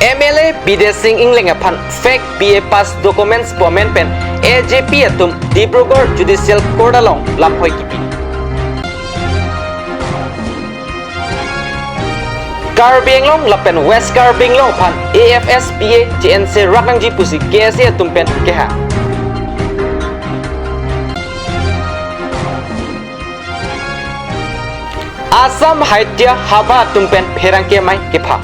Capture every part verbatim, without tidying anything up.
M L A Bidya Sing Engleng aphan fake B A pass documents pu amen pen A J P atum Dibrugarh Judicial Court along lamhoi kipi. Karbi Anglong lapen West Karbi Anglong aphan A F S P A che-enserak nangji pusi K S A atum pen kehang. Assam Sahitya Sabha atum pen pherangke amei kepha.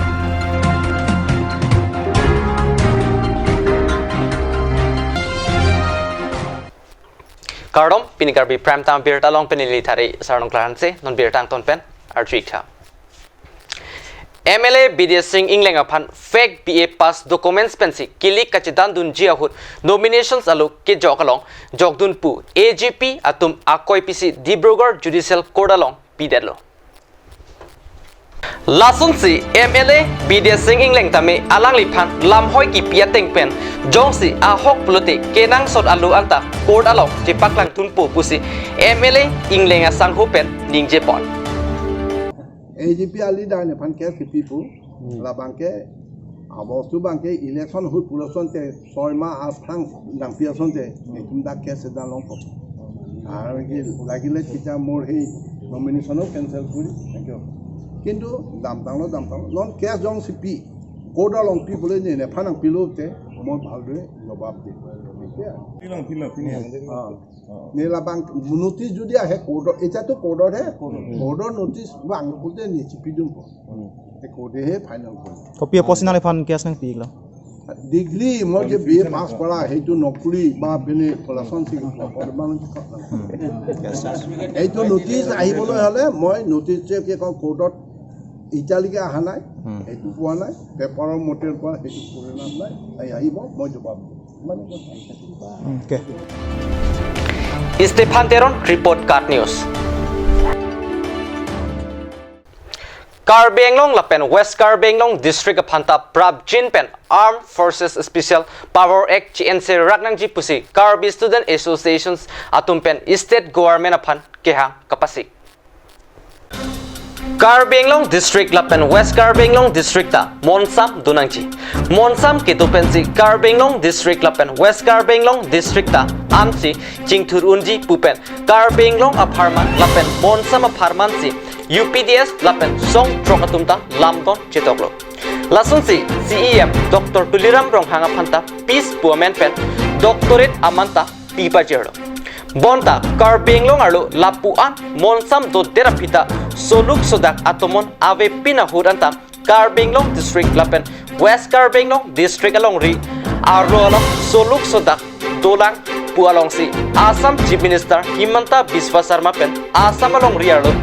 Kardom, pini Karbi Prime Time birta along pen neli Thari Sarnong Klahanse, non birta angton pen arju-ik tha. M L A Bidya Sing Engleng aphan fake B A pass documents pensi kilik kachedandunji ahut nominations alo kejok along jokdun pu A J P atum akoi pisi Dibrugarh Judicial Court along pidetlo. Lasonsi M L A Bidya Sing Engleng tame alangliphan lamhoi kipi ateng pen jongsi ahok pulote kenangsot alo anta court along chepaklangdunpo pusi M L A Engleng asangho pen ningjepon. A J P a leader nephan case kipi pu, labangke, abostu abangke election ahut pulo asonte, soi ma aphrang nangpi asonte, etum dak case dan longpo. Ar ki lagile kita mor he nomination o cancel kuri, thank you. Kintu damtanglo, damtanglo, non case jongsi pi, court along pi bole ne, nephan nangpilo te, moi bhal doi jobab di. Thik hai? Pilang, pilang, pilang. Ah. Ne labang notice jodi ahe court, etia to court he, court notice vang pulote ne chipidunpo. Hmm. E court he final po. Kopi apotsi nangliphan case nangpi-iklo? Degree, moi je B A pass kora, সেইটো নকলি বা বেলেগ কলাচন চিক, Hmm. Yes, yes. সেইটো notice আহিবলৈ হ'লে মই notice যে কি কওঁ, court ত এতিয়ালৈকে অহা নাই, Hmm. সেইটো পোৱা নাই, paper ৰ মতে পোৱা, সেইটো পৰিণাম নাই, আহি-, আহিব, মই জবাব দিম। ইমানে কথা। Okay. Stephan Teron, Report Card News. Karbi Anglong lapen West Karbi Anglong District aphanta prapjin pen Armed Forces Special Power Act che-enserak nangji pusi Karbi Student Associations atum pen State Government aphan kehang kapasik. Karbi Anglong District lapen West Karbi Anglong District ta monsam donangji. Monsam kedo pensi Karbi Anglong District lapen West Karbi Anglong District ta amsi chingthur unji pu pen Karbi Anglong apharman lapen monsam apharman si U P D S lapen song throk atum ta lamdon chetoklo. Lasonsi C E M Doctor Tuliram Ronghang aphanta peace pu amen pen doctorate aman ta pipajirlo. Bonta Karbi Anglong arlo lapu-an monsam dodet aphi ta soluk sodak atomon avepin ahut anta Karbi Anglong District lapen West Karbi Anglong District alongri arlo along soluk sodak dolang pu alongsi Assam Chief Minister Himanta Biswa Sarma pen Assam alongri arlo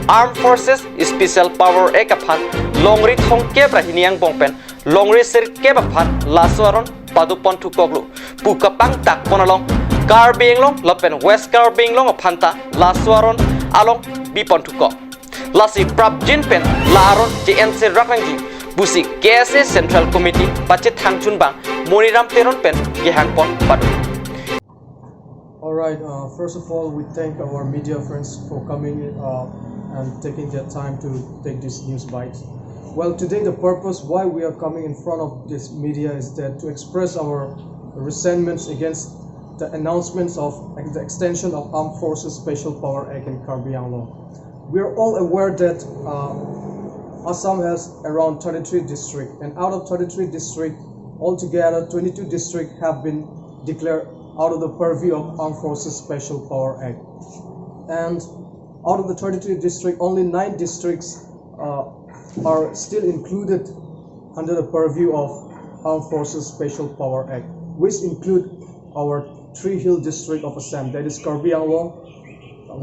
Armed Forces Special Power Act aphan longri thomkep ra hini angbong pen longri sirkep aphan laso aron padoponthukoklo pu kapangtakpon along Karbi Anglong lapen West Karbi Anglong aphanta laso aron along biponthukok. Lasi prapjin pen la aron che-enserak nangji pusi K S A Central Committee pachethangchunbang Moniram Teron pen kehangpon pado. All right, uh, first of all, we thank our media friends for coming, uh, and taking their time to take this news bite. Well, today the purpose why we are coming in front of this media is that to express our resentments against the announcements of ex-, the extension of Armed Forces Special Power Act in Karbi Anglong. We are all aware that, uh, Assam has around thirty-three districts, and out of thirty-three districts, altogether twenty-two districts have been declared out of the purview of Armed Forces Special Power Act. And out of the thirty-three districts, only nine districts, uh, are still included under the purview of Armed Forces Special Power Act, which include our three hill district of Assam, that is Karbi Anglong,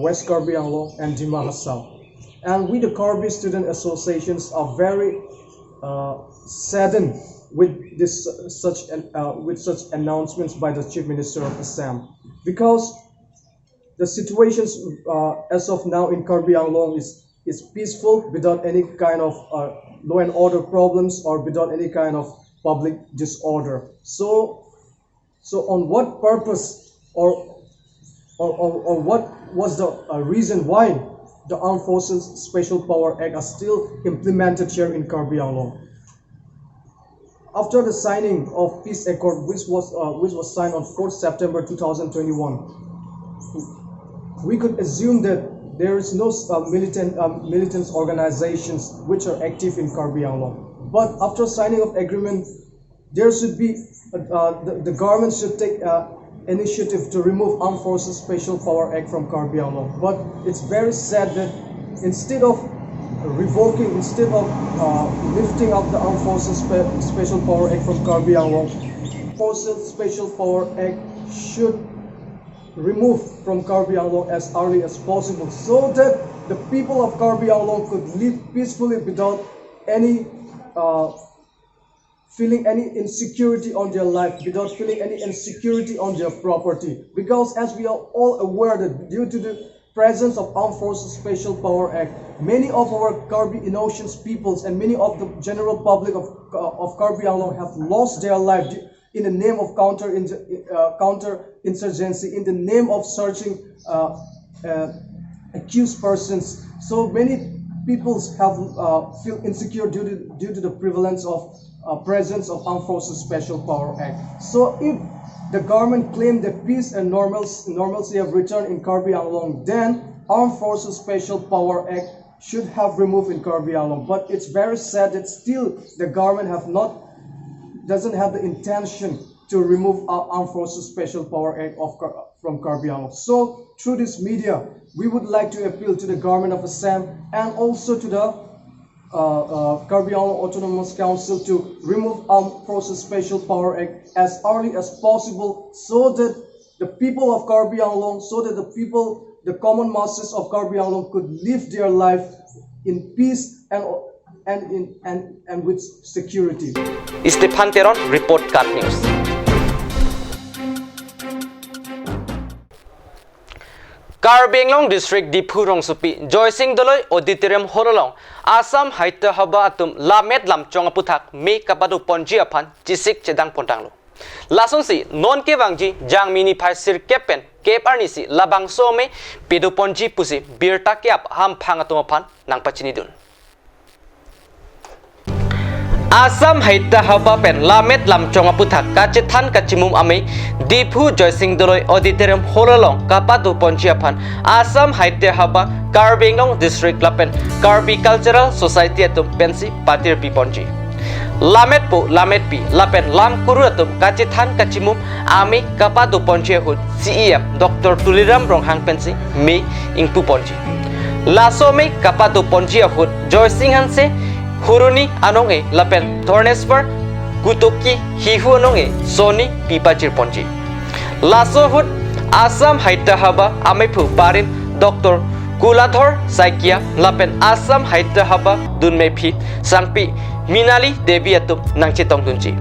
West Karbi Anglong, and Dima Hasao. And we, the Karbi Student Associations, are very, uh, saddened with this, uh, such an, uh, with such announcements by the Chief Minister of Assam, because the situations, uh, as of now in Karbi Anglong is, is peaceful without any kind of, uh, law and order problems or without any kind of public disorder. So, so on what purpose or, or, or, or what was the, uh, reason why the Armed Forces Special Power Act are still implemented here in Karbi Anglong? After the signing of peace accord, which was uh, which was signed on fourth September two thousand twenty-one, we could assume that there is no uh, militant um, militant organizations which are active in Karbi Anglong. But after signing of agreement, there should be uh, uh, the, the government should take uh, initiative to remove Armed Forces Special Power Act from Karbi Anglong. But it's very sad that instead of revoking, instead of uh, lifting up the Armed Forces Spe- Special Power Act from Karbi Anglong, Forces Special Power Act should remove from Karbi Anglong as early as possible, so that the people of Karbi Anglong could live peacefully without any uh, feeling any insecurity on their life, without feeling any insecurity on their property. Because as we are all aware that due to the presence of Armed Forces Special Power Act, many of our Karbi innocent peoples and many of the general public of, uh, of Karbi Anglong have lost their life in the name of counter uh, counter insurgency, in the name of searching uh, uh, accused persons. So many peoples have uh, feel insecure due to due to the prevalence of uh, presence of Armed Forces Special Power Act. So if the government claim that peace and normals, normalcy have returned in Karbi Anglong, then Armed Forces Special Power Act should have removed in Karbi Anglong. But it's very sad that still the government have not doesn't have the intention to remove our Armed Forces Special Power Act of Kar- from Karbi Anglong. So through this media, we would like to appeal to the government of Assam and also to the uh, uh, Karbi Anglong Autonomous Council to remove Armed Forces Special Power Act as early as possible, so that the people of Karbi Anglong, so that the people, the common masses of Karbi Anglong could live their life in peace and and in and, and with security. Stephan Teron, Report Card News. Karbi Anglong District Diphu rongsopi Joysing Doloi Auditorium Hall along Assam Sahitya Sabha atum lammet lamchong aputhak me kapado ponji aphan chesik chedang pontanglo. Lasonsi non kevangji Jangmi niphai sirkep pen kep arnisi labangso me pado ponji pusi birta ke-ap hamphang atum aphan nangpachinidun. Assam Sahitya Sabha pen lammet lamchong aputhak kachethan kachimum amei Diphu Joysing Doloi Auditorium Hall along kapado ponji aphan Assam Sahitya Sabha Karbi Anglong District lapen Karbi Cultural Society atum pensi patir pi ponji. Lammetpo lammetpi lapen lamkuru atum kachethan kachimum amei kapado ponji ahut C E M Doctor Tuliram Ronghang pensi me ingpu ponji. Laso me kapado ponji ahut Joysing Hanse, Huruni Anong-e lapen Dhorneswar Kutoki Hihu Anong-e soni pi pajir ponji. Laso ahut Assam Sahitya Sabha ameiphu barim Doctor Kuladhar Saikia lapen Assam Sahitya Sabha dunmephi sangpi Minali Devi atum nangchetongdunji.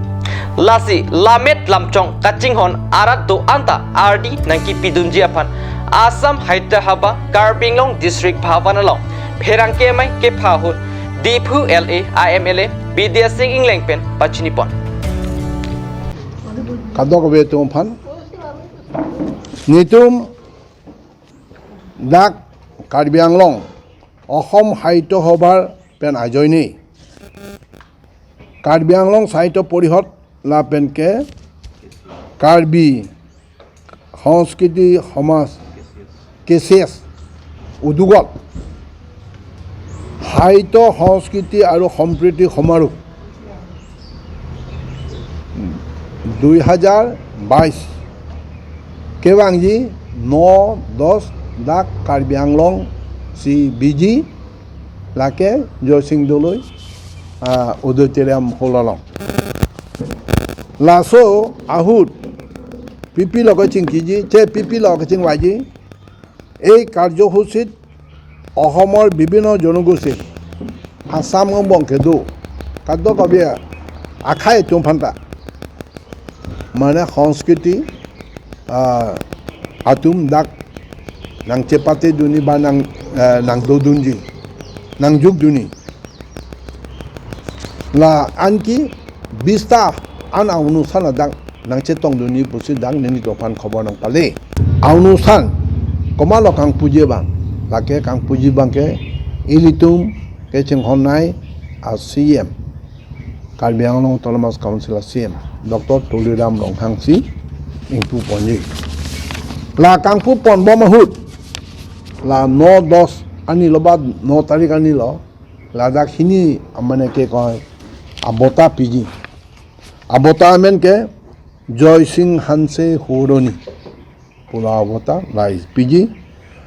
Lasi lammet lamchong kachinghon arat do-an ta ardi nangkipidunji aphan Assam Sahitya Sabha Karbi Anglong District Bhavan along pherangke amei kepha ahut Diphu L A, I M L A Bidya Sing Engleng pen pachinipon. Kadokave atum aphan, netum dak Karbi Anglong Assam Sahitya Sabha pen ajoine Karbi Anglong Sahitya Porishod lapen ke Karbi Sanskriti Samaj, K C S udugot Sahitya Sanskriti aru Sampriti Samaroh dui hajar bais kevangji no dos dak Karbi Anglong si biji lake Joysing Doloi ah, Auditorium Hall along. Laso ahut P P lo kachingkiji, che P P lo kachingvaiji, এই কাৰ্যসূচীত অসমৰ বিভিন্ন জনগোষ্ঠীৰ, আছাম গম বংশে দো, খাদ্য কবিয়া, আখাই তুম ফান্তা, মানে সংস্কৃতি, ah, atum dak nangchepate duni ba nang, ah, nangdodunji, nangjukduni. La anki bista an aunusana dak nangchetongduni pusi dak nini tophan khobor nangpale. Aunusana komatlo kangpuji abang, lake kangpuji abangke ilitum kechinghonnei a C M Karbi Anglong Autonomous Council a-C E M, Doctor Tuliram Ronghang si ingpu ponji. La kangpu ponbom ahut, la no dos arni lo ba no tarik arni lo, ladak hini amane ke koi abota piji. Abota amen ke Joy Singh Hanse Huroni pu la abota, la piji.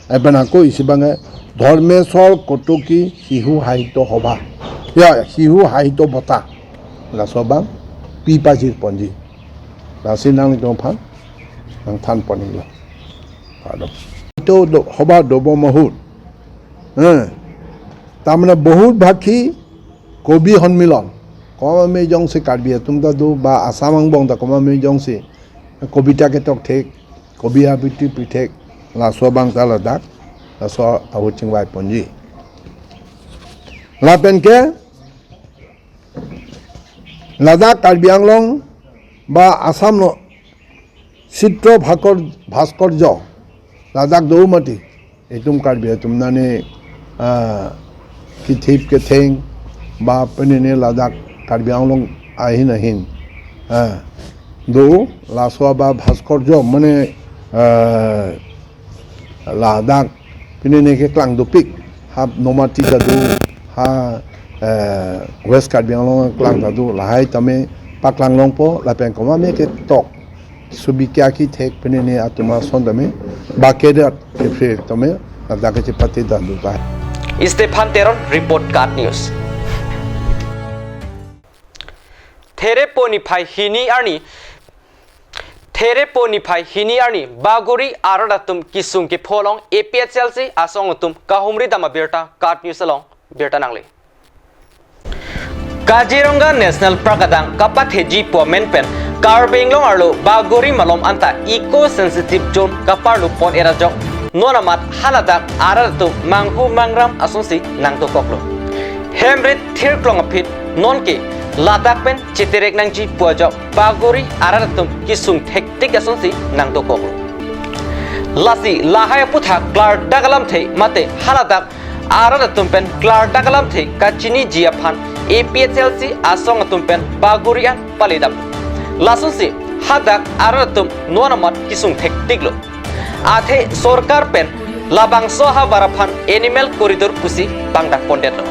Lapen ako isi abang ke Dharmeswar Kotoki Sihu Sahitya Sabha. Ya, Sihu Sahitya Bota. Laso abang pi pajir ponji. Lasi nanglitum aphan nangthan pon-iklo. Pado. Sahitya do, sabha dobom ahut. Eh. Tamane bahut bhakhi kobi honmilon. Komat me jongsi Karbi atum ta do ba Assam angbong ta komat me jongsi kobita ketok thek, kobi aputi pi thek, laso abang ta ladak, laso ahut chingvai ponji. Lapen ke, ladak Karbi Anglong ba Assam lo Chitra Bhakor-, Bhaskorjo, ladak do mati. Itum Karbi atum nani, ah, kethip ketheng ba penene ladak Karbi Anglong ahin ahin, ah, do, laso ba Bhaskorjo mane, ah, ladak penene keklang dopik, ha Nomati ta do, ha, eh, West Karbi Anglong keklang ta do, lahai tame paklang longpo, lapen komat me ketok, subi kya ki thek penene atum ason tame, ba kedat kepre tame, ladak kechepate ta do ta. Stephan Teron report, KAT News. Therepo niphai hini arni, Therepo niphai hini arni Bagori arat atum kesung kepho along A P H L C asong atum kahumri dam abirta KAT News along birta nangle. Kaziranga National Park adang kapatheji pu amen pen Karbi Anglong arlo Bagori malom anta eco sensitive zone kaparlu pon-et ajok non amat haladak arat atum manghu mangram asonsi nangdokoklo. Hem rit thirklong aphi nonke ladak pen cheterek nangji pu ajok Bagori arat atum kesung thektik asonsi nangdokoklo. Lasi lahai aputhak klardak alamthe mate haladak arat atum pen klardak alamthe kachiniji aphan A P H L C asong atum pen Bagori an paledam. Lasonsi hadak arat atum non amat kesung thektiklo. Athe sorkar pen labangso ahavar aphan animal corridor pusi pangdak pondetlo.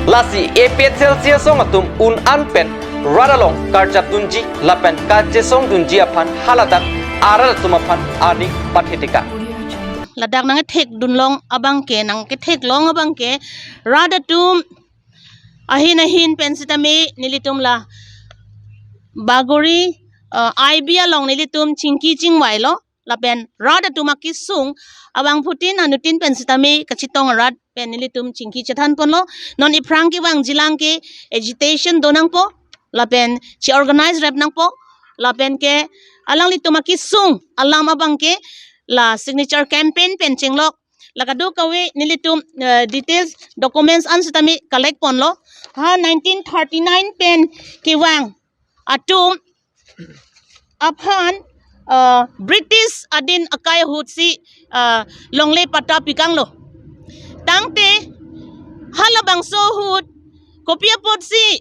Lasi A P H L C asong atum un-an pen rat along karjap dunji lapen kachesong dunji aphan haladak arat atum aphan aning pathetika. Ladak nangkethek dunlong abang ke, nangkethek long abang ke, rat atum ahin ahin pen sitame nelitum la Bagori, uh, I B along nelitum chingki chingvailo, lapen rat atum akesung abangphutin anuttin pen sitame kachetong arat pen nelitum chingki chethan ponlo. Non iphrang kevang jilang ke agitation do nangpo, lapen che-organize rep nangpo, lapen ke alanglitum akesung alam abang ke la signature campaign pen chenglok, la kadokave nelitum, eh, details documents an sitame collect ponlo. Ha nineteen thirty-nine pen kevang atum aphan, eh, British adin akai ahut si, eh, longle patta pikanglo. Tangte halabangso ahut kopi apotsi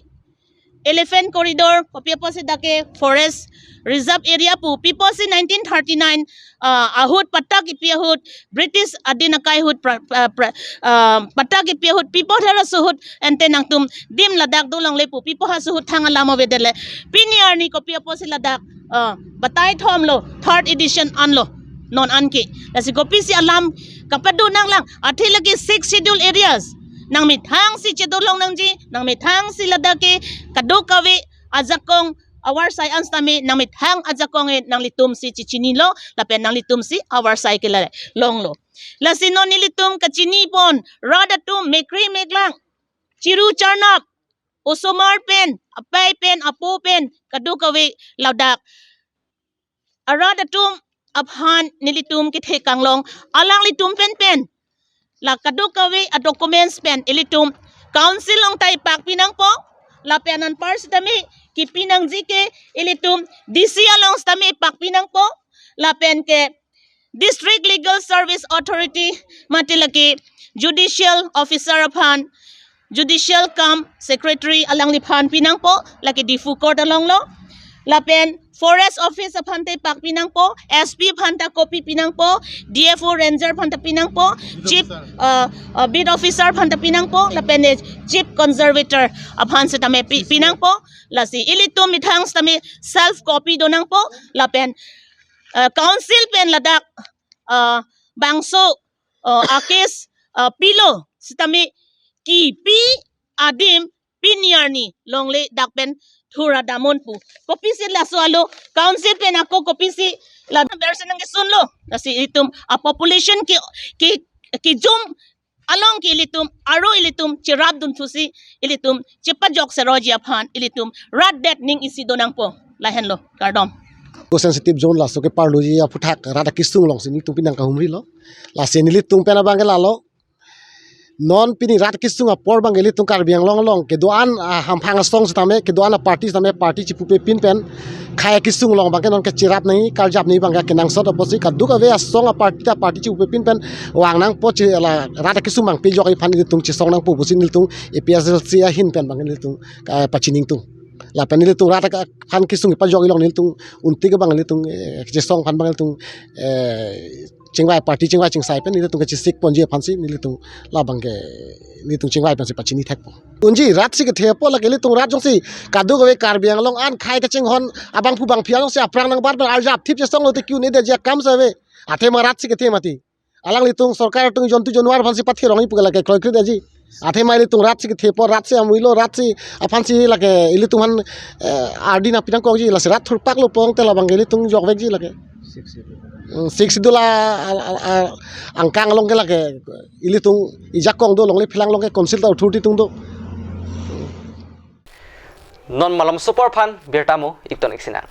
elephant corridor, kopi apotsi dak ke forest reserve area pu pi apotsi nineteen thirty-nine, ah, ahut patta kipi ahut, British adin akai ahut pra-, pra-, pra-, ah, patta kipi ahut pi apot halaso ahut ante nangtum dim ladak dolongle pu pi apot halaso ahut thang alam avedetlo. Pini arni kopi apotsi ladak, ah, batai thomlo, third edition anlo non anke. Lasi kopisi alam kapado nanglang, athe lake six schedule areas nangmethang si chedolong nangji, nangmethang si ladak ke kadokave ajakong avarsai an sitame nangmethang ajakong e nanglitum si chechinilo, lapen nanglitum si avarsai ke la longlo. Lasi non nelitum kachini pon, rat atum mekri meklang, chiru charnap, osomar pen, apai pen, apo pen, kadokave ladak arat atum aphan nelitum kethek kanglong, alanglitum pen pen la kadokave a documents pen ilitum council along ta ipakpi nangpo, lapen anpar sitame kipi nangji ke ilitum D C along sitame ipakpi nangpo, lapen ke District Legal Service Authority mate lake judicial officer aphan, judicial cum secretary alangliphan pinangpo, lake Diphu court alonglo. Lapen forest office aphan ta pak pinangpo, S P aphan ta copy pinangpo, D F O ranger aphan ta pinangpo, chief, uh, uh, beat officer aphan ta pinangpo, lapen eh, chief conservator aphan setame pi-, pinangpo. Lasi ilitum methang setame self copy donangpo, lapen, uh, council pen ladak, uh, bangso, uh, a case, uh, pilo setame kipi adim pini arni longle dak pen thura damnon pu. Kopisi laso alo council pen ako kopisi la version nangkesunlo. Lasi ilitum a population ki, ki, kijum along ke ilitum, aro ilitum cherapdun thusi, ilitum chepajok seroji aphan, ilitum rat det ning isi donangpo. Lahenlo, kardom. Ko sensitive zone laso ke parloji aphuthak rat akesung alongsi nelitum pinang kahumrilo. Lasi nelitum pen abang ke lalo. Non pini rat kesung apor abang ke ilitum Karbi Anglong along kedo-an, ah, hamphang asong setame, kedo-an a party setame, party chipupepin pen khei kesung along abang ke non ke cherap nangji, karjap nangji abang ke kenangsot apotsi kadokave asong a party ta party chipupepin pen vang nangpo, che la rat kesung abang pejokji aphan ilitum chesong nangpo pusi nelitum A P H L C ahin pen abang nelitum, ah, pachini ingtung. Lapen nelitum rat aphan kesung pajokji along nelitum unti ke abang nelitum, eh, chesong aphan abang nelitum, eh, chingvai party chingvai chingsai pen nelitum kachesik ponji aphansi nelitum labang ke nelitum chingvai pensi pachini thekpo. Unji rat si kethe apot lake ilitum rat jongsi kadokave Karbi Anglong an khei kachinghon abangphu bangphi alongsi aphrang nangbat pen arjap thip chesonglo te kyu ne de ja kam save. Athema rat si kethe mati. Alanglitum sorkar atum jontu jonwar aphansi patherongji pu ke lake kroikre aji. Athema ilitum rat si kethe apot, rat si amuilo, rat si aphansi lake ilitum aphan, eh, ardi nangpinangkokji, lasi rat thurpaklo pong te labang ke ilitum jokvekji lake. Hmm, Sixth Schedule a, a, a, a, angkang along ke lake ilitum ijakong do longle phelang along ke council ta authority atum do. Non malom super aphan birta mo ikton iksinang.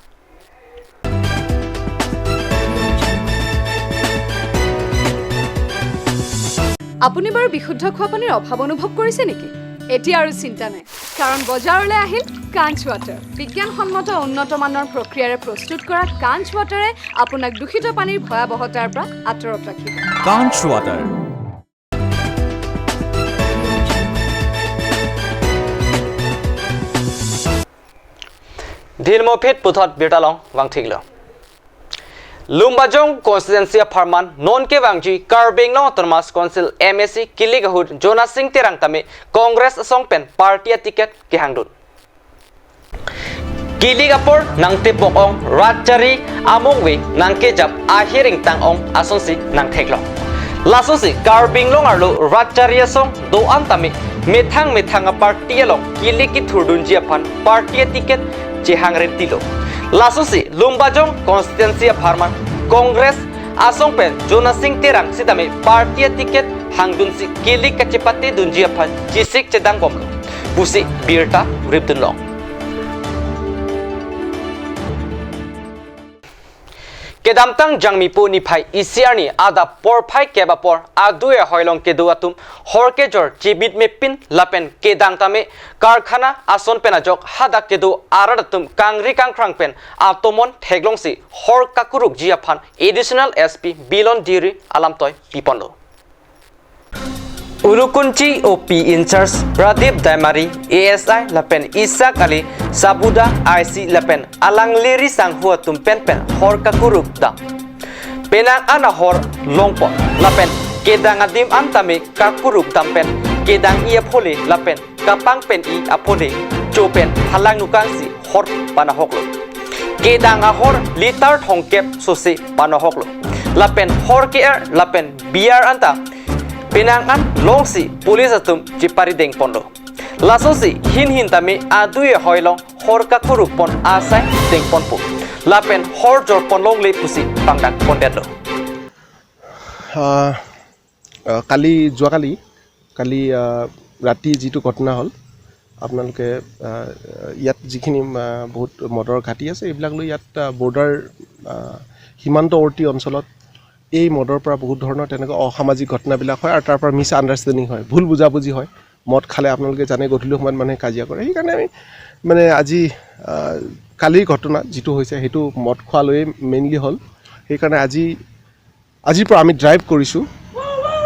আপুনি বাৰু বিশুদ্ধ খোৱা পানীৰ অভাৱ অনুভৱ কৰিছে নেকি? এতিয়া আৰু চিন্তা নাই, কাৰণ বজাৰলৈ আহিল কাঞ্চ ৱাটাৰ। বিজ্ঞানসন্মত উন্নত মানৰ প্ৰক্ৰিয়াৰে প্ৰস্তুত কৰা কাঞ্চ ৱাটাৰে আপোনাক দূষিত পানীৰ ভয়াৱহতাৰ পৰা আঁতৰত ৰাখিব। Kanch Water। Dhilmo phit puthot birta along vangthiklo. Lumbajong constituency apharman non kevangji Karbi Anglong Autonomous Council M A C kilik ahut Jonasing Terang tame Congress asong pen party aticket kehangdun. Kilik apor nangtepok ong rat chari amungve nangkejap ahir ingtang ong asonsi nangtheklong. Lasonsi Karbi Anglong arlo rat chari asong do-an tame methang methang a party along kilik kithurdunji aphan party aticket chehang rentilo. Lasonsi Lumbajong constituency apharman Congress asong pen Jonasing Terang sitame party aticket hangdunsi kilik kachepatedunji aphan chesik chedangbomlo pusi birta ripdunlong. Kedamtang Jangmipo niphai isi arni adap porphai kep apor adui ahoi along kedo atum hor kejor chibit mepin lapen kedang tame karkhana ason pen ajok hadak kedo arat atum kangri kangkhrang pen atomon theklongsi hor kakurukji aphan Additional S P Bilon Diri alamtoi piponlo. Ulukunchi O P in-charge Pradip Daimari A S I lapen Isak Ali Sabuda I C lapen alangli ri sangho atum penpen hor kakuruk dam. Penang an ahor longpon lapen kedang adim an tame kakuruk dam pen kedang-i aphole lapen kapang pen-i aphole cho pen halang nukangsi hor panahoklo. Kedang ahor litar thomkep sose panahoklo. Lapen hor ke-er lapen biyar anta penang an longsi police atum chepari dengponlo. Lasonsi hin hin tame adui ahoi along hor kakurukpon asai dengponpo. Lapen hor jorpon longle pusi pangdak pondetlo. আহ, আহ, কালি, যোৱাকালি, কালি, আহ, ৰাতি যিটো ঘটনা হ'ল, আপোনালোকে, আহ, ইয়াত যিখিনি, আহ, বহুত মদৰ ঘাটি আছে, এইবিলাক লৈ ইয়াত, আহ, বৰ্ডাৰ, আহ, সীমান্তৱৰ্তী অঞ্চলত এই মদৰ পৰা বহুত ধৰণৰ তেনেকুৱা অসামাজিক ঘটনাবিলাক হয় আৰু তাৰ পৰা মিছ আণ্ডাৰষ্টেণ্ডিং হয়, ভুল বুজাবুজি হয়। মদ খালে আপোনালোকে জানে গধূলি সময়ত মানুহে কাজিয়া কৰে। সেইকাৰণে আমি মানে আজি, আহ, কালিৰ ঘটনা যিটো হৈছে সেইটো মদ খোৱা লৈয়ে মেইনলি হ'ল। সেইকাৰণে আজি, আজিৰ পৰা আমি ড্ৰাইভ কৰিছোঁ।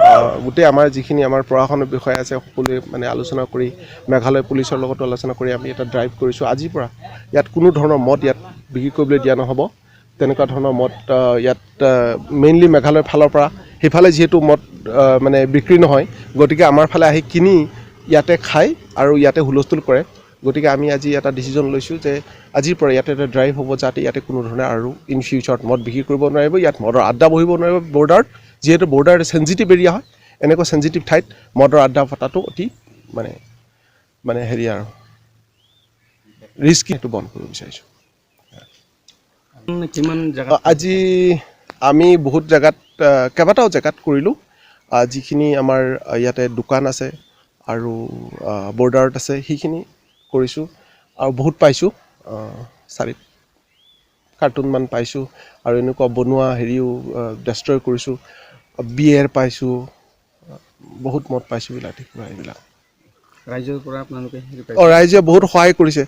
আহ, আহ, গোটেই আমাৰ যিখিনি আমাৰ প্ৰশাসনৰ বিষয়া আছে, সকলোৱে মানে আলোচনা কৰি, মেঘালয় পুলিচৰ লগতো আলোচনা কৰি আমি এটা ড্ৰাইভ কৰিছোঁ। আজিৰ পৰা ইয়াত কোনো ধৰণৰ মদ ইয়াত বিক্ৰী কৰিবলৈ দিয়া নহ'ব। তেনেকুৱা ধৰণৰ মদ, আহ, ইয়াত, আহ, মেইনলি মেঘালয়ৰ ফালৰ পৰা, সেইফালে যিহেতু মদ, আহ, মানে বিক্ৰী নহয়, গতিকে আমাৰ ফালে আহি কিনি ইয়াতে খায় আৰু ইয়াতে হুলস্থুল কৰে। গতিকে আমি আজি এটা ডিচিজন লৈছোঁ যে আজিৰ পৰা ইয়াতে এটা ড্ৰাইভ হ'ব, যাতে ইয়াতে কোনো ধৰণে আৰু ইন ফিউচাৰত মদ বিক্ৰী কৰিব নোৱাৰিব, ইয়াত মদৰ আড্ডা বহিব নোৱাৰিব বৰ্ডাৰত, যিহেতু বৰ্ডাৰ ছেনজিটিভ এৰিয়া হয়। এনেকুৱা ছেনজিটিভ ঠাইত মদৰ আড্ডা পতাটো অতি মানে, মানে হেৰি আৰু ৰিস্কি, সেইটো বন্ধ কৰিব বিচাৰিছোঁ। কিমান জেগাত? আ, আজি আমি বহুত জেগাত, আ, কেইবাটাও জেগাত কৰিলোঁ। আ, যিখিনি আমাৰ, আ, ইয়াতে দোকান আছে আৰু, আ, বৰ্ডাৰত আছে, সেইখিনি কৰিছোঁ। আৰু বহুত পাইছোঁ, আ, চাৰি কাৰ্টুনমান পাইছোঁ। আৰু এনেকুৱা বনোৱা হেৰিও, আ, ডেষ্ট্ৰয় কৰিছোঁ। বিয়েৰ পাইছোঁ, বহুত মদ পাইছোঁ, বিলাতী খুৰা এইবিলাক। ৰাইজৰ পৰা আপোনালোকে হেৰি পাইছে? অ, ৰাইজে বহুত সহায় কৰিছে।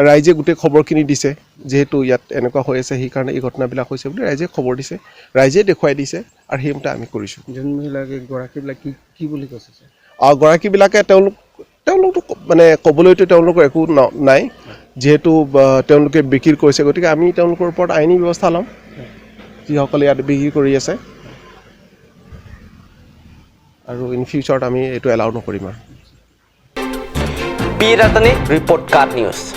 ৰাইজে গোটেই খবৰখিনি দিছে, যিহেতু ইয়াত এনেকুৱা হৈ আছে, সেইকাৰণে এই ঘটনাবিলাক হৈছে বুলি ৰাইজে খবৰ দিছে, ৰাইজে দেখুৱাই দিছে আৰু সেইমতে আমি কৰিছোঁ। যোন মহিলাকে গৰাকীবিলাক কি, কি বুলি কৈছে, ছাৰ? আ, গৰাকীবিলাকে তেওঁলোক, তেওঁলোকতো ক-, মানে ক'বলৈতো তেওঁলোকৰ একো ন-, নাই, যিহেতু, আ, তেওঁলোকে বিক্ৰী কৰিছে, গতিকে আমি তেওঁলোকৰ ওপৰত আইনী ব্যৱস্থা ল'ম, যিসকলে ইয়াত বিক্ৰী কৰি আছে। আৰু ইন ফিউচাৰত আমি এইটো এলাউ নকৰিম আৰু। P Ratani, Report Card News.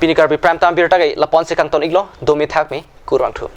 Pini Karbi Prime Time birta ke lapu-an si kangton iklo, domi thakmi, kurvangthu.